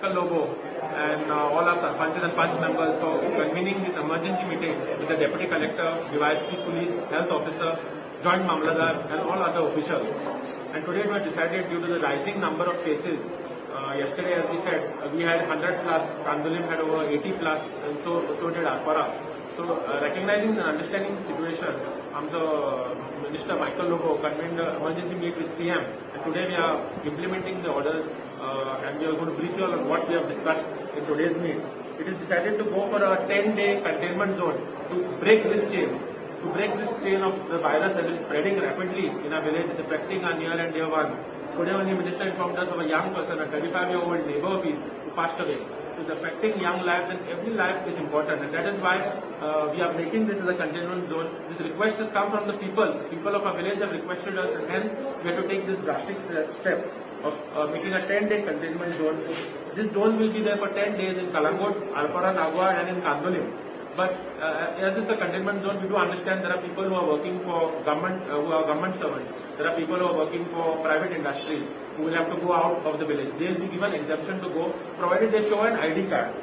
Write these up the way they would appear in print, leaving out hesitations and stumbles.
Michael Lobo and all our sarpanches and panch members for convening this emergency meeting with the Deputy Collector, DYSP Police, Health Officer, Joint Mamlatdar and all other officials. And today it was decided, due to the rising number of cases, yesterday, as we said, we had 100 plus, Candolim had over 80 plus and so did Arpora. So recognizing and understanding the situation, आमचो Minister Michael Lobo convened an emergency meet with CM and today we are implementing the orders and we are going to brief you all on what we have discussed in today's meet. It is decided to go for a 10-day containment zone to break this chain, to break this chain of the virus that is spreading rapidly in our village, it's affecting our near and dear ones. Today only Minister informed us of a young person, a 35-year-old neighbor of his, who passed away. So it's affecting young lives and every life is important, and that is why we are making this as a containment zone. This request has come from the people. People of our village have requested us and hence we have to take this drastic step of making a 10-day containment zone. This zone will be there for 10 days in Calangute, Arpora, Nagua and in Candolim. But as it's a containment zone, we do understand there are people who are working for government, who are government servants. There are people who are working for private industries who will have to go out of the village. They will be given exemption to go, provided they show an ID card.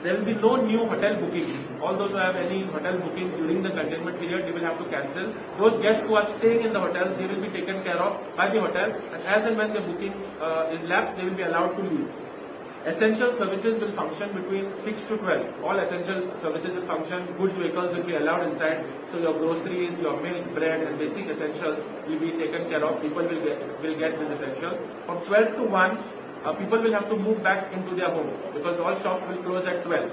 There will be no new hotel bookings. All those who have any hotel bookings during the containment period, they will have to cancel. Those guests who are staying in the hotels, they will be taken care of by the hotel. And as and when the booking is lapsed, they will be allowed to leave. Essential services will function between 6 to 12. All essential services will function. Goods vehicles will be allowed inside. So your groceries, your milk, bread and basic essentials will be taken care of. People will get these essentials. From 12 to 1, people will have to move back into their homes because all shops will close at 12.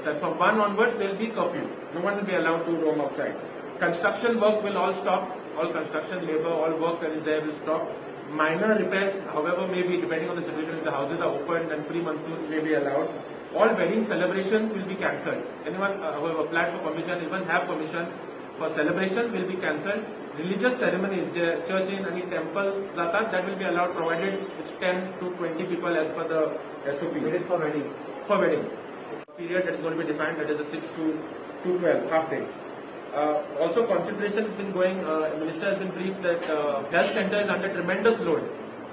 So from 1 onwards, there will be curfew. No one will be allowed to roam outside. Construction work will all stop. All construction labor, all work that is there will stop. Minor repairs, however, may be depending on the situation. If the houses are opened and pre-monsoon may be allowed. All wedding celebrations will be cancelled. Anyone who have applied for permission, even have permission for celebrations, will be cancelled. Religious ceremonies, church in any temples जातात, that will be allowed, provided it's 10 to 20 people as per the SOP. It is for wedding. For weddings. Period that is going to be defined, that is the 6 to 12, half day. Also, consideration has been going, Minister has been briefed that health center is under tremendous load.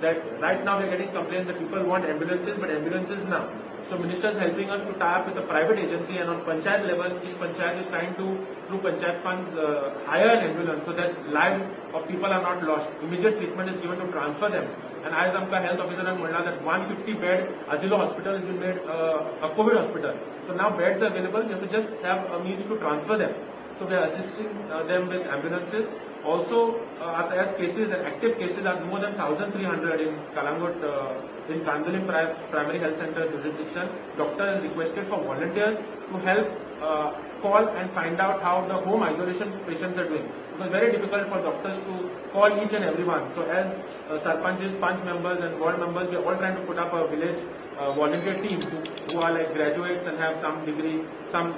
That right now we are getting complaints that people want ambulances, but ambulances now. So Minister is helping us to tie up with a private agency, and on panchayat level, each panchayat is trying to, through panchayat funds, hire an ambulance so that lives of people are not lost. Immediate treatment is given to transfer them. And as आमकां health officer म्हणला that 150 bed Azilo hospital has been made a COVID hospital. So now beds are available, you have to just have a means to transfer them. So we are assisting them with ambulances. Also, as cases and active cases are more than 1,300 in Calangute, in Candolim Primary Health Center jurisdiction, doctor has requested for volunteers to help call and find out how the home isolation patients are doing. Because very difficult for doctors to call each and every one. So as sarpanches, panch members and ward members, we are all trying to put up a village volunteer team who are like graduates and have some degree, some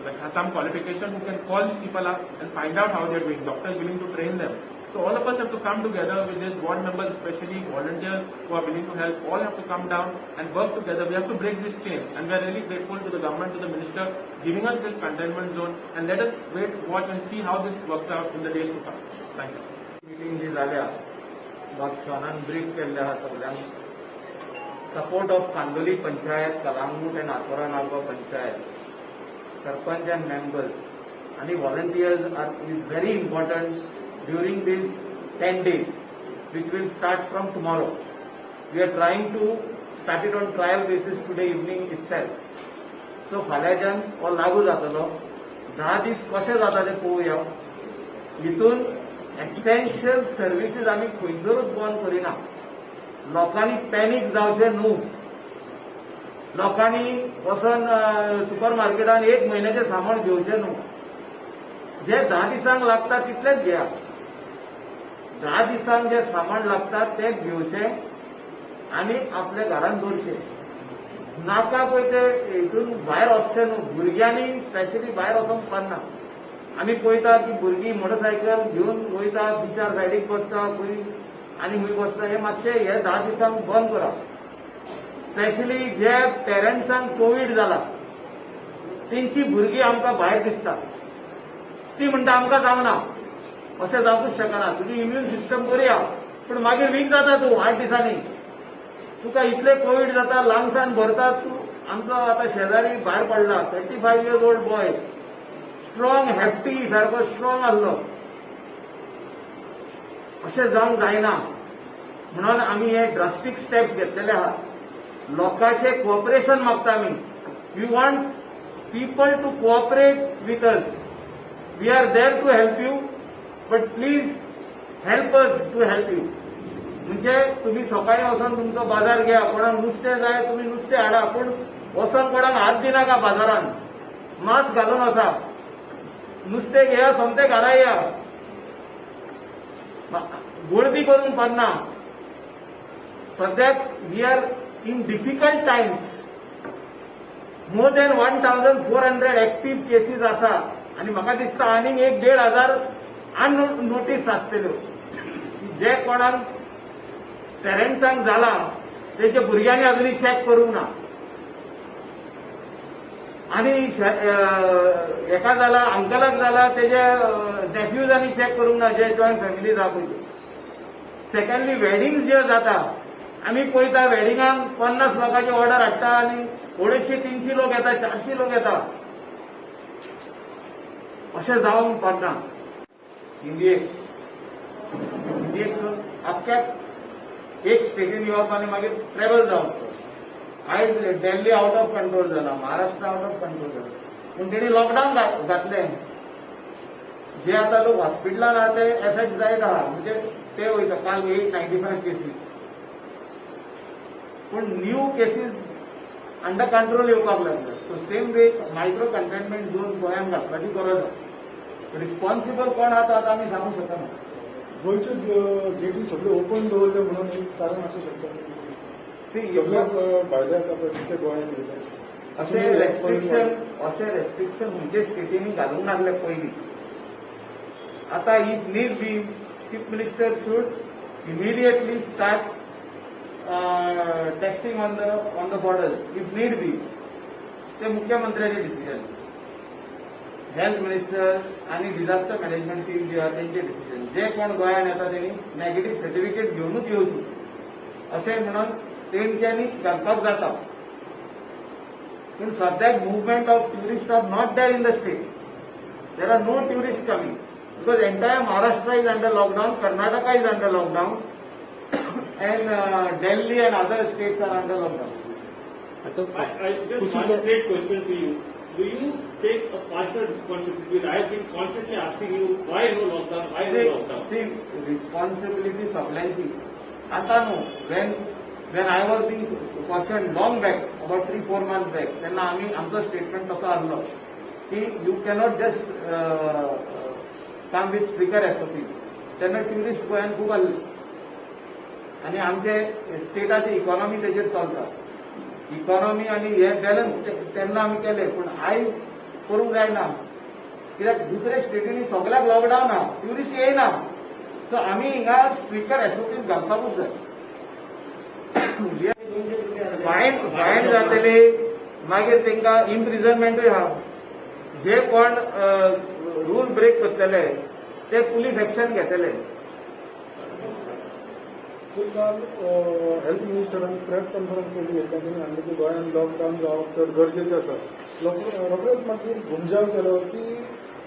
like some qualification, who can call these people up and find out how they are doing. Doctors willing to train them. So all of us have to come together with this, ward members, especially volunteers who are willing to help, all have to come down and work together. We have to break this chain, and we are really grateful to the government, to the minister, giving us this containment zone, and let us wait, watch and see how this works out in the days to come. Thank you. Meeting जी जाल्या, बादशाहान brief केल्ले आहा सगल्यांक. Support of Candolim panchayat, Calangute and Arpora Nagua panchayat sarpanch and members आणि volunteers are is very important during these 10 days, which will start from tomorrow. We are trying to start it on trial basis today evening itself. So फाल्यांच्यान हो लागू जातलो. 10 दीस कशें जाता तें पळोवया. हितून एसेन्शियल सर्विसीस आमी खंयसरूच बंद करिना. लोकांनी पॅनीक जावचें न्हू. लोकांनी वचून सुपर मार्केटान एक म्हयन्याचें सामान घेवचें न्हू. जे 10 दिसांक लागता तितलेंच घेया. 10 दिसांक जे सामान लागता तें घेवचें आनी आपल्या घरान दवरचें. नाका पळय ते हितून भायर वचचें न्हू. भुरग्यांनी स्पेशली भायर वचोंक फावना. आमी पळयता की भुरगीं मोटरसायकल घेवन वयता, बिचार सायडीक बसता, खंय आनी खंय बसता. हे मातशें हे 10 दिसांक बंद करा. स्पेशली जे पेरंट्सांक कोवीड जाला तेंची भुरगीं आमकां भायर दिसता. ती म्हणटा, आमकां जावना. अशें जावंकूच शकना. तुजी इम्युन सिस्टम बरी आहा, पूण मागीर वीक जाता तूं 8 दिसांनी. तुका इतले कोवीड जाता, लंग्सान भरता तूं. आमचो आतां शेजारी भायर पडला, 35 years old boy, strong, hefty सारको स्ट्रॉंग आहलो. अशें जावंक जायना म्हणून आमी हे ड्रास्टीक स्टेप्स घेतलेले आहात. लोकांचे कोऑपरेशन मागता आमी. We want people to cooperate with us. We are there to help you, but please help us to help you. म्हणजे तुम्ही सकाळी वचोन तुमचो बाजार घ्या, कोणाक नुस्तें जाय तुमी नुस्तें हाडा, पूण वचोन कोणाक हात दिनाका. बाजारान मास्क घालून वचा, नुस्तें घेया, सोमतें घरा या, गर्दी करूंक पडना. सद्याक we are in difficult times. More than 1400 active cases आसा आनी म्हाका दिसता आनीक एक देड हजार अननोटीस आसतल्यो की जे कोणाक पेरंट्सांक जाला तेच्या भुरग्यांनी अजूनय चॅक करूंक ना. आनी हेका जाला, अंकलाक जाला, तेजे नेफ्युजांनी चॅक करूंक ना, जे जॉयंट फॅमिली आहा पळय. सेकंडली, वेडिंग जे जाता आमी पळयता, वेडिंगाक 50 लोकांची ऑर्डर हाडटा आनी 250 300 लोक येता, 400 लोक येता. अशें जावंक पडना. इंडियेक इंडियेक अख्ख्याक एक स्टेटीन येवप आनी मागीर ट्रॅवल जावप. आयज दिल्ली आउट ऑफ कंट्रोल जाला, महाराष्ट्र आउट ऑफ कंट्रोल जाला, पूण तेणी लॉकडावन घातलें. जे आतां लोक हॉस्पिटलान आहा ते एफेक्ट जायत आहा, म्हणजे ते वयता. काल 895 केसीस, पूण न्यू केसीस अंडर कंट्रोल येवपाक लागले. So same way micro containment zone गोंयांत घालपाची गरज आसा. रिस्पॉन्सिबल कोण आहा तो आतां आमी सांगूंक शकना. गोंयच्यो गेटी सगळ्यो ओपन दवरल्यो म्हणून एक कारण आसूं शकता. See, सगळे भायले आसा पळय ते गोंयांत येयले. अशें रेस्ट्रिक्शन खंयचे स्टेटींनी घालूंक नासले पयलीं. आतां if need be, Chief Minister should immediately start testing on the borders if need be. ते मुख्यमंत्र्याचे डिसिजन, हेल्थ मिनिस्टर आनी डिझास्टर मॅनेजमेंट टीम जी आहा तेंचे डिसिजन. जे कोण गोंयान येता तेणी नेगेटीव्ह सर्टिफिकेट घेवनूच येवची अशें म्हणून तेंच्यांनी घालपाक जाता. पूण सद्याक movement of tourist are not there in the state. There are no tourist coming because entire Maharashtra is under lockdown, Karnataka is under lockdown and Delhi and other states are under lockdown. I just one straight question to you. Do you take a partial responsibility? Because I have been constantly asking you, why no lockdown, why no lockdown? See, responsibility सगल्यांची. आता न्हू, when I was being question long back, about 3-4 months back, तेन्ना आमी आमचो statement कसो आहलो की you cannot just come with stricter SOP. तेन्ना tourist गोंयांत खूब आहले आनी आमचे स्टेटाची इकॉनॉमी तेजेर चलता. इकॉनॉमी आनी हे बॅलन्स तेन्ना आमी केले, पूण आयज करूंक जायना कित्याक दुसऱ्या स्टेटींनी सगल्याक लॉकडावन आहा, ट्युरिस्ट येयना. सो आमी हिंगा स्ट्रिक्टर एसओपीज घालपाकूच जाय. फायन जातले, मागीर तांकां इम्प्रिजनमेंटूय आहा. जे कोण रूल ब्रेक करतले ते पुलीस एक्शन घेतले. तर काल हेल्थ मिनिस्टरान प्रेस कॉन्फरन्स पयली घेतल्या, तेणी सांगलें की गोंयांत लॉकडावन जावप चड गरजेचें आसा. लोक रोखडेच मागीर घुमजाव केलो की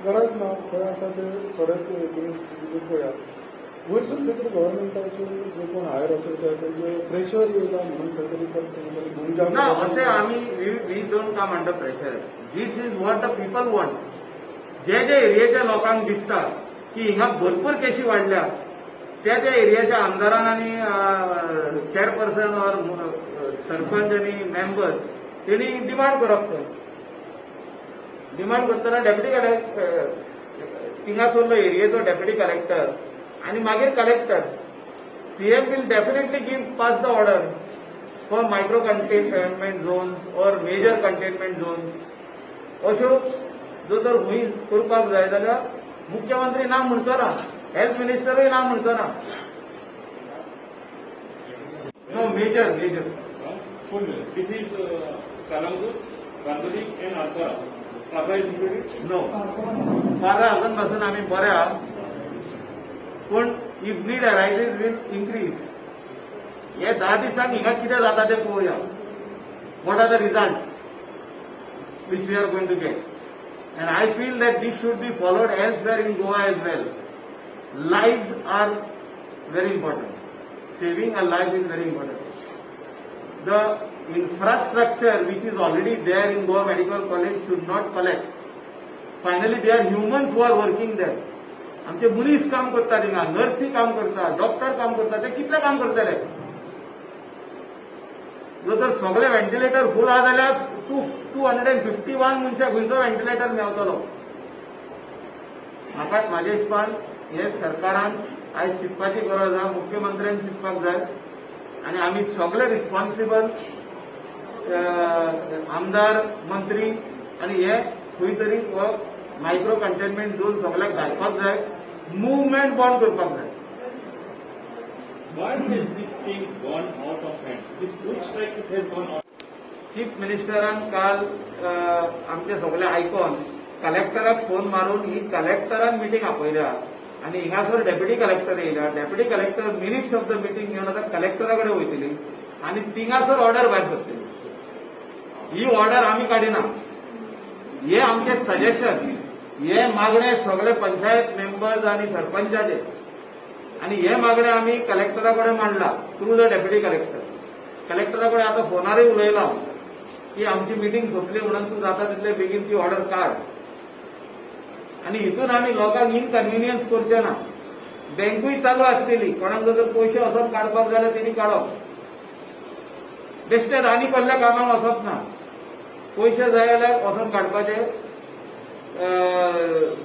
गरज ना, खंय आसा ते थोडे टुरिस्ट पळया. वयर सरले तरी गव्हर्मेंटासून जे कोण हायर ऑथॉरिटी आसा तेंचे प्रेशर येयला म्हणून खंय तरी परत तेंच्यांनी घुमजाव ना. केलो. अशें आमी we don't come under pressure. This is what the people want. जे जे एरियेच्या लोकांक दिसता की हिंगा भरपूर केशी वाडल्या, त्या त्या एरियाच्या आमदारान आनी चेअरपर्सन ऑर सरपंच आनी मेंबर तेणी डिमांड करप. थंय डिमांड करतना डेप्युटी कलेक्टर, थिंगासरलो एरियेचो डेप्युटी कलेक्टर आनी मागीर collector, CM will definitely give pass the order for micro containment zones or major containment zones. अश्यो जो तर हुंय करपाक जाय जाल्यार मुख्यमंत्री ना म्हणचो ना, हेल्थ मिनिस्टरूय ना म्हणचो ना. No, major, major. Full minute. This is Calangute, Candolim and Arpora. Parra is included? No, पारा अजून पासून आमी बरे आहा, पूण if need arises we'll increase. हे 10 दिसांक हिंगा कितें जाता तें पळोवया. What are the result which we are going to get. And I feel that this should be followed elsewhere in Goa as well. Lives are very important. Saving a life is very important. The infrastructure which is already there in Goa Medical College should not collapse. Finally, there are humans who are working there. आमचे मनीस काम करता थिंगा, नर्सी काम करता, doctor काम करता, ते कितले काम करतले? जर तर सगळे व्हेंटिलेटर फूल आहा जाल्यार 251 मनशाक खंयचो व्हेंटिलेटर मेवतलो? म्हाका म्हाज्या हिसपान हे सरकारान आयज चिंतपाची गरज आहा, मुख्यमंत्र्यान चिंतपाक जाय आनी आमी सगळे रिस्पॉन्सिबल आमदार, मंत्री आनी हे खंय तरी हो मायक्रो कंटेनमेंट झोन सगळ्याक घालपाक जाय, मुवमेंट बंद करपाक जाय. Why has this thing gone out of hand? This looks like it has gone out. Chief मिनिस्टरान काल आमचे सगळे आयकॉन कलेक्टराक फोन मारून ही कलेक्टरान मिटींग आपयल्या आनी हिंगासर डेप्युटी कलेक्टर येयल्या. Deputy collector minutes of the meeting घेवन आतां कलेक्टरा कडेन वयतली आनी थिंगासर ऑर्डर भायर सरतली. ही ऑर्डर आमी काडिना, हे आमचे सजेशन, हे मागणे सगळे पंचायत मेंबर्स आनी सरपंचाचे आनी हे मागणे आमी कलेक्टरा कडेन मांडला थ्रू the deputy collector. कलेक्टरा कडेन आतां फोनारय उलयला की आमची मिटींग सोंपली म्हणून तूं जाता तितले बेगीन ती ऑर्डर काड आनी हितून आमी लोकांक इनकन्विनियन्स करचे ना. बँकूय चालू आसतली, कोणाक जर पयशे वचोन काडपाक जाल्यार तेणी काडप. बेश्टेच आनी कसल्या कामाक वचप ना. पयशे जाय जाल्यार वचोन काडपाचे,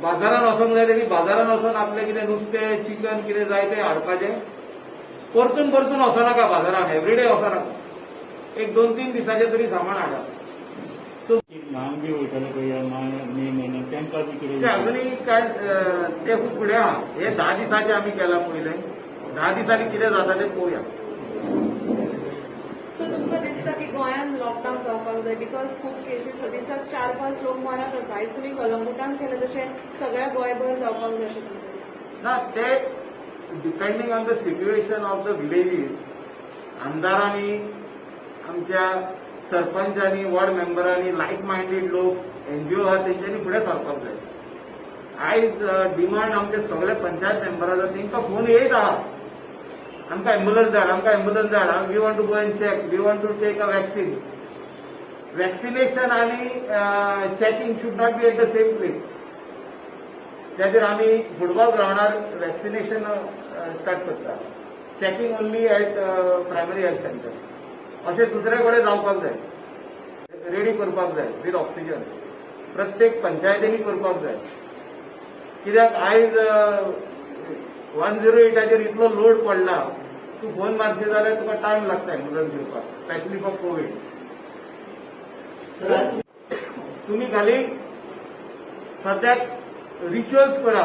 बाजारान वचोंक जाय तेणी बाजारान वचोन आपलें कितें नुस्तें, चिकन कितें जाय तें हाडपाचें. परतून परतून वचनाका बाजारान, एवरीडे वचनाका, एक दोन तीन दिसाचें तरी सामान हाडा. ल्हान बी वयताले पळय मे म्हयन्यात, तांकां बी ते कितें? अजूनही काय ते खूब फुडें आहा. हे 10 दिसाचे आमी केला पयले, 10 दिसांनी कितें जाता तें पळोवया. सो तुमकां दिसता की गोंयांत लॉकडावन जावपाक जाय? Because खूब केसीस, दिसाक चार पांच लोक मरत आसा. आयज तुमी कलंगुटान केलें, तशें सगळ्या गोंयभर जावपाक जाय अशें तुमकां दिसता? ना, ते depending on the situation of the villages, आमदारांनी, आमच्या सरपंचांनी, वॉर्ड मेंबरांनी, लायक मायंडेड लोक, एनजीओ आहा, तेंच्यांनी फुडें सरपाक जाय. आयज डिमांड आमचे सगळे पंचायत मेंबराचो, तांकां फोन येयत आहा, आमकां एम्बुलन्स धाड, आमकां एम्बुलन्स धाड, we want to go and check, we want to take a vaccine. Vaccination आनी checking should not be at the same place. त्याचेर आमी फुटबॉल ग्रावंडार वॅक्सिनेशन स्टार्ट करता, checking only at primary health center. अशें दुसरे कडेन जावपाक जाय, रेडी करपाक जाय विथ ऑक्सिजन, प्रत्येक पंचायतींनी करपाक जाय. कित्याक आयज 108चेर इतलो लोड पडला, तूं फोन मारशी जाल्यार तुका टायम लागता एम्बुलन्स येवपाक, स्पेशली फॉर कोवीड. तुमी खाली सद्याक रिच्युअल्स करा,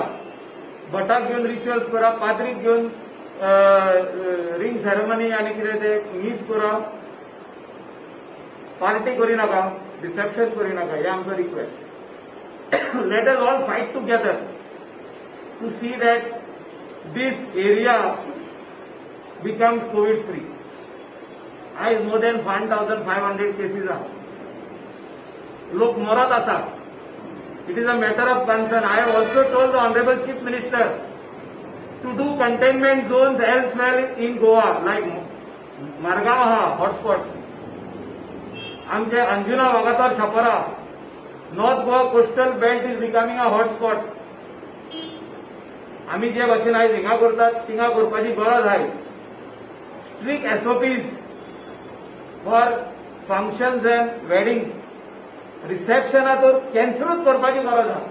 भटाक घेवन रिच्युअल्स करा, पाद्रीक घेवन रिंग सेरेमनी आनी कितें ते मीस करा, पार्टी करी नाका, रिसेप्शन करी नाका, हे आमचो request. Let us all fight together to see that this area becomes COVID free. आयज more than 1500 cases आहा, लोक मरत आसात. It is a matter of concern. I have also told the Honorable Chief Minister to do containment zones elsewhere in Goa, like Margao हा hotspot, आमचे Anjuna, Vagator, Chhapra, North Goa coastal belt is becoming a hotspot. आमी जे भाशेन आयज हिंगा करतात, थिंगा करपाची गरज आयज. Strict SOPs for functions and weddings, रिसेप्शना तर कॅन्सलूच करपाची गरज आसा.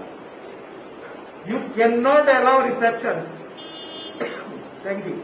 You can not allow reception. Thank you.